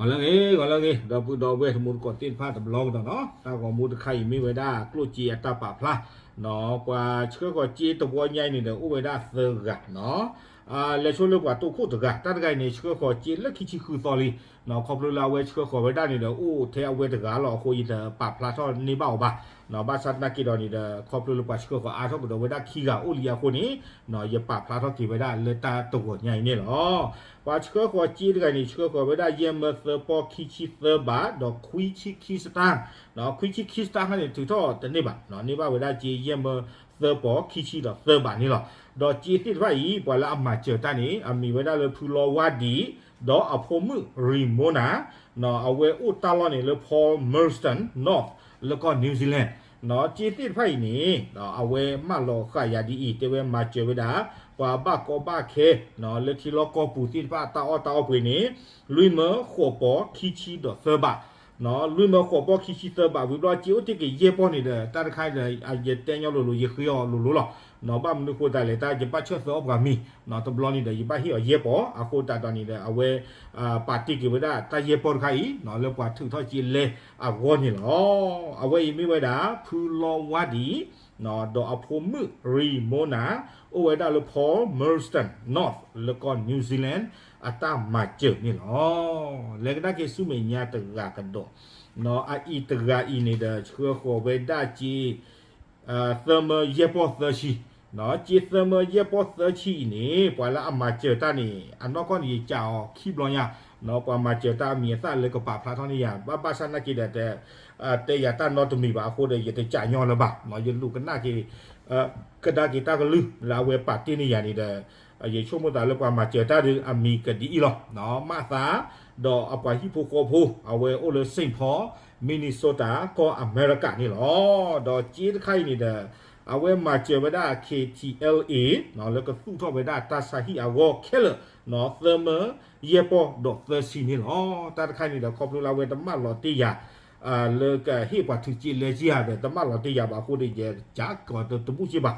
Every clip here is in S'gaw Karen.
ဂီၤလၢအဂ့ၤ ဂီၤလၢအဂ့ၤ ဒီပုၢ်ဒီဝဲၢ်တံၤသကိးသ့ၣ်တဖၣ်တဘျီကဒီးနီၤ, တၢ်ဂီၤမူတခါအံၤမ့ၢ်ဝဲဒၣ်ကျိၣ်စ့အတၢ်ပာ်ဖျါနီၤ, ပှၤဆှၢဃီၤစ့တဝီညါအံၤန့ၣ်ဒီး အိၣ်ဝဲဒၣ်သၢဂၤနီၤ, လဲၤဆိလၢပှၤတိခိၣ်တဂၤ, တၢ်တဂၤအံၤန့ၣ် ဆှၢဃီၤစ့လၢခံဆံဃုသီလံနီၤ, ခီဖျိလၢအဝဲဆှၢဃီၤဝဲဒၣ်န့ၣ်ဒီး အိၣ်ထဲအဝဲတဂၤလီၤအဃိ ယတပာ်ဖျါထီၣ်န့ၢ်ဘၣ်အီၤဘၣ်, ဘၣ်ဆၣ်သနာ်က့ဒီးန့ၣ်ဒီး ခီဖျိလၢပှၤဆှၢဃီၤအါထီၣ်ကဒီးဝဲဒၣ်ခံဂၤအိၣ်လံအဃိန့ၣ် ယပာ်ဖျါထီၣ်က့ၤဝဲဒၣ်လၢတၢ်တဂီၤညါအံၤန့ၣ်လီၤ. ပှၤဆှၢဃီၤစ့တဂၤန့ၣ် ဆှၢဃီၤဝဲဒၣ်ယဲၢ်မၢသၢပီၢ်ခံဆံသၢဘး ဒီးခွံဆံခံစတၢ်, ခွံဆံခံစတၢ်ခါန့ၣ် ထုးထီၣ်တန့ၢ်ဘၣ်, န့ၢ်ဘၣ်ဝဲဒၣ်စ့ယဲၢ်မၢသၢပီၢ်ခံဆံဒီးသၢဘးန့ၣ်လီၤ. ဒီးစ့သ့ၣ်တဖၣ်အံၤ ပှၤလၢအမၤစၢၤတၢ်န့ၣ် အမံၤဝဲဒၣ်လၢဖုလီဝါဒံး ဒီးအဖိမုၣ် Ramona အဝဲအိၣ်တၢ်လီၢ်န့ၣ်လၢ Palmerston North လၢကီၢ် New Zealand စ့သ့ၣ်တဖၣ်အံၤန့ၣ် အဝဲမၢလီၤဃာ်ယၤဒ်အံၤ တဲဝဲမၤစၢၤဝဲဒၣ် ပှၤဘၣ်ကီဘၣ်ခဲ လၢထံလီၢ်ကီၢ်ပူၤသ့ၣ်တဖၣ်တၢ်အီၣ်တၢ်အီပှ့ၤန့ၣ် လွံၢ်မၢဃိးပီၢ်ခံဆံဒီးသၢဘး လွံၢ်မၢဃိးပီၢ်ခံဆံသၢဘး ဝံၤဘျီစ့အိၣ်တ့ၢ်က့ၤယဲၢ်ပီၢ်န့ၣ်ဒီး တၢ်တခါဒီး ယတဲညီလိၤလိၤ ယဃ့အီၤလိၤလိၤလီၤ. ဘၣ်မနုၤဃိသတးလဲၣ် တၢ်ယဘၣ်ဆၢၣ်သၢအီၣ်ပှၤမံၤ တဘျီန့ၣ်ဒီး ယဘၣ်ဟ့ၣ်အီၤယဲၢ်ပီၢ် အဃိသတးဒီးန့ၣ်ဒီး အဝဲ ပာ်တ့ၢ်က့ၤဝဲဒၣ်တၢ်ယဲၢ်ပီၢ်တခါအံၤ လၢပှၤထုးထီၣ်စ့လဲအဂီၢ်န့ၣ်လီၤ. အဝဲအံၤမ့ၢ်ဝဲဒၣ် ဖုလီဝါဒံး ဒီးအဖိမုၣ် Ramona အိၣ်ဝဲဒၣ်လၢ Palmerston North လၢကီၢ် New Zealand အတၢ်မၤစၢၤန့ၣ်လီၤ. လဲၤကဒါက့ၤဆူမဲာ်ညါတဂၤကဒီး အအံၤတဂၤအံၤန့ၣ်ဒီး ဆှၢဃီၤဝဲဒၣ်စ့ သၢမၢယဲၢ်ပီၢ်သၢဆံ, စ့သၢမၢယဲၢ်ပီၢ်သၢဆံအံၤန့ၣ် ပှၤလၢအမၤစၢၤတၢ်န့ၣ် အနီၢ်ကီၢ်န့ၣ် ယကးအီၤခံဘျီညါ, ပှၤမၤစၢၤတၢ်အမံၤအသၣ်လၢကပာ်ဖျါထီၣ်န့ၢ်ယၤ ဘၣ်ဘၣ်ဆၣ်နာ်က့ဒီး တဲယၤတၢ်နီတမံၤဘၣ်အဃိဒီး ယတကးညီလၢၤဘၣ်, ယလူၤကနၣ်က့ၤ ကဒါက့ၤတၢ်ကလုၢ်လၢအဝဲပာ်တ့ၢ်န့ၢ်ယၤန့ၣ်ဒီး ယဆိကမိၣ်သးလၢပှၤမၤစၢၤတၢ်ဒီးအမံၤကဒ်အံၤလီၤ. မးသး ဒီးအပှၤဟံၣ်ဖိဃီဖိ အဝဲအိၣ်လၢ Saint Paul Minnesota ကီၢ်အမဲရကၤန့ၣ်လီၤ. ဒီးစ့တခါအံၤန့ၣ်ဒီး အဝဲမၤစၢၤဝဲဒၣ် KTLA လၢကသူၣ်ထီၣ်ဝဲဒၣ်တၢ်ဆါဟံၣ်အဂီၢ်ခဲလၢာ် သၢမၢယဲၢ်ပီၢ်ဒီးသၢဆံန့ၣ်လီၤ. တၢ်တခါန့ၣ်ဒီး ခီဖျိလၢအဝဲတမၢလီၤတ့ၢ်ယၤ လၢကဟ့ၣ်ပှၤထုးစ့လဲစ့ဧါဒီး တမၢလီၤတ့ၢ်ယၤဘၣ်အဃိဒီး ယကးကီၤတဘူၣ်စ့ဘၣ်,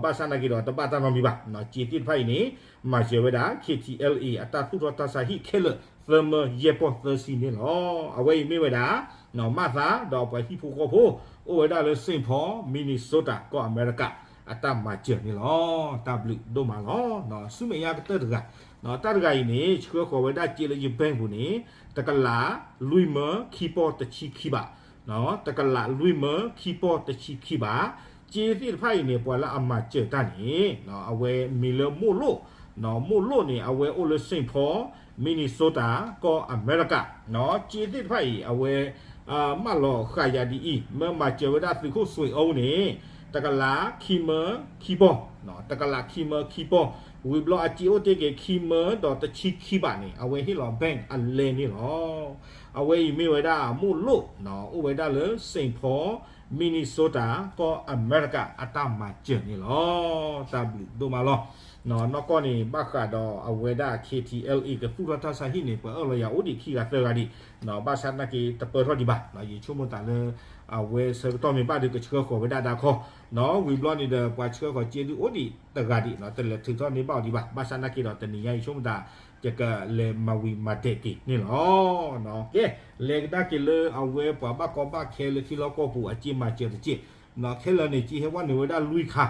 ဘၣ်ဆၣ်နာ်က့ဒီး တဘၣ်တၢ်နီတမံၤဘၣ်, စ့သ့ၣ်တဖၣ်အံၤန့ၣ် မၤစၢၤဝဲဒၣ် KTLA အတၢ်သူၣ်ထီၣ်တၢ်ဆါဟံၣ်ခဲလၢာ် သၢမၢယဲၢ်ပီၢ်သၢဆံန့ၣ်လီၤ. အဝဲအံၤမ့ၢ်ဝဲဒၣ် မးသး ဒီးပှၤဟံၣ်ဖိဃီဖိ အိၣ်ဝဲဒၣ်လၢ Saint Paul Minnesota ကီၢ်အမဲရကၤ အတၢ်မၤစၢၤန့ၣ်လီၤ. တၢ်ဘျုးဒိၣ်မးလီၤ. ဆူမဲာ်ညါကတၢၢ်တဂၤ, တၢ်တဂၤအံၤန့ၣ် ဆှၢဃီၤဝဲဒၣ်စ့လၢယဘဲၣ်ပူၤန့ၣ် တကလးလွံၢ်မၢခံပီၢ်တဆံခံဘး, တကလးလွံၢ်မၢခံပီၢ်တဆံခံဘး, စ့သ့ၣ်တဖၣ်အံၤန့ၣ် ပှၤလၢအမၤစၢၤတၢ်န့ၣ် အဝဲမံၤလၢမိၢ်လိၣ်, မိၢ်လိၣ်န့ၣ် အဝဲအိၣ်လၢ Saint Paul Minnesota ကီၢ်အမဲရကၤ, စ့သ့ၣ်တဖၣ်အံၤ အဝဲ မၢလီၤဃာ်ယၤဒ်အံၤ မၢမၤစၢၤဝဲဒၣ်သုးခိၣ်စွ့ၤအူန့ၣ် တကလးခံမၢခံပီၢ်, တကလးခံမၢခံပီၢ်, ဝံၤဘျီအစ့အိၣ်တ့ၢ်က့ၤခံမၢဒီးတဆံခံဘးန့ၣ် အဝဲဟ့ၣ်လီၤ bank အလဲန့ၣ်လီၤ. အဝဲအံၤမ့ၢ်ဝဲဒၣ်မိၢ်လိၣ် အိၣ်ဝဲဒၣ်လၢ Saint Paul Minnesota ကီၢ်အမဲရကၤ အတၢ်မၤစၢၤန့ၣ်လီၤ. တၢ်ဘျုးဒိၣ်မးလီၤ. နီၢ်ကီၢ်န့ၣ် ဘၣ်ဃးဒီးအဝဲဒၣ် KTLA ကသူၣ်ထီၣ်တၢ်ဆါဟံၣ်န့ၣ် ပှၤအၢၣ်လီၤယၤအိၣ်ဒံးခံဂၤသၢဂၤဒံး, ဘၣ်ဆၣ်သနာ်က့တပၢၢ်ထီၣ်ဒံးဘၣ်, ယဆိကမိၣ်သးလၢ အဝဲဆၢကတီၢ်မ့ၢ်ဘၣ်ဒီးကဆှၢဃီၤဝဲဒၣ်ဒါခီ, ဝံၤဘျီန့ၣ်ဒီး ပှၤဆှၢဃီၤစ့ဒုးအိၣ်ဒံးတဂၤဒံး တလဲၤထုးထီၣ်န့ၢ်ဘၣ်အီၤဒံးဘၣ်, ဘၣ်ဆၣ်သနာ်က့ဒီးတနံၤညါအံၤ ယဆိကမိၣ်သး ယကလဲၤမၤဝံၤမၤဒဲးက့ၤန့ၣ်လီၤ. ကဲ, လဲၤကဒါက့ၤလၢအဝဲပှၤဘၣ်ကီဘၣ်ခဲလၢထံလီၢ်ကီၢ်ပူၤ အစ့မၤစၢၤတစ့, ခဲလၢာ်န့ၣ် စ့ဟဲဝဲနုာ်ဝဲဒၣ်လွံၢ်ခါ,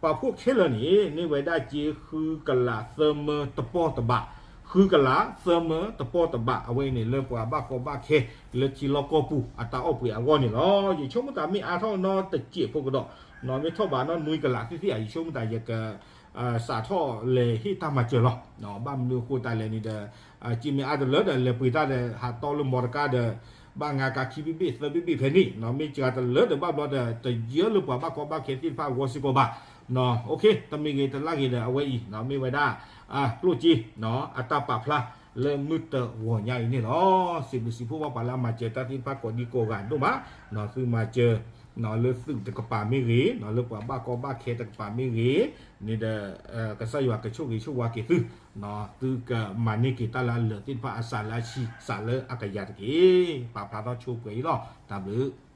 ပာ်ဖှိၣ်ခဲလၢာ်န့ၣ် န့ၢ်ဝဲဒၣ်စ့ဃုကလးသၢမၢတပီၢ်တဘး, ဃုကလးသၢမၢတပီၢ်တဘး, အဝဲအံၤန့ၣ်လၢပှၤဘၣ်ကီဘၣ်ခဲလၢထံလီၢ်ကီၢ်ပူၤအတၢ်အီၣ်ပှ့ၤအဂီၢ်န့ၣ်လီၤ. ယဆိကမိၣ်သးမ့ၢ်အါထီၣ်နီတစဲးဖိကဒီး, မ့ၢ်ထီၣ်ဘးနီၢ်နွံကလးသ့ၣ်သ့ၣ်ဧါ, ယဆိကမိၣ်သးယက စးထီၣ်လဲၤဟ့ၣ်တၢ်မၤစၢၤလီၤ. ဘၣ်မနုၤအဃိသတးလဲၣ်န့ၣ်ဒီး စ့မ့ၢ်အါတလၢဒီး လဲၤပှ့ၤတၢ်ဒီး ဟးတီလၢမီတကါဒီး ဘၣ်ငါကးခံဘ့ၣ်ဘ့ၣ်သၢဘ့ၣ်ဘ့ၣ်ဖဲန့ၣ်, မ့ၢ်စှၤတလၢဒီးဘၣ်ဘျီဒီး တယၢလၢပှၤဘၣ်ကီဘၣ်ခဲသ့ၣ်တဖၣ်အဂီၢ်စ့ၢ်ကီးဘၣ်. တမ့ၢ်ဂ့ၤတလၢ်ဂ့ၤဒီး အဝဲအံၤ မ့ၢ်ဝဲဒၣ် ကျိၣ်စ့ အတၢ်ပာ်ဖျါလၢမုၢ်တဂီၤညါအံၤန့ၣ်လီၤ. စံးဘျုးစံးဖှိၣ်ဘၣ်ပှၤလၢအမၤစၢၤတၢ်သ့ၣ်တဖၣ်ကိးဒံကိးဂၤဒိၣ်မး, သုမၤစၢၤ လၢသုးတကပၤမ့ၢ်ဂ့ၤ, လၢပှၤဘၣ်ကီဘၣ်ခဲတကပၤမ့ၢ်ဂ့ၤ, န့ၣ်ဒီး ကစၢ်ယွၤကဆိၣ်ဂ့ၤဆိၣ်ဝါက့ၤသု, သုကမၤန့ၢ်က့ၤတၢ်လၢအလၢာ်သ့ၣ်တဖၣ်အစးလၢအဆံး စးလၢအကယၤတက့ၢ်. ပာ်ဖျါထီၣ်ဆိပှဲၤအံၤလီၤ. တၢ်ဘျုး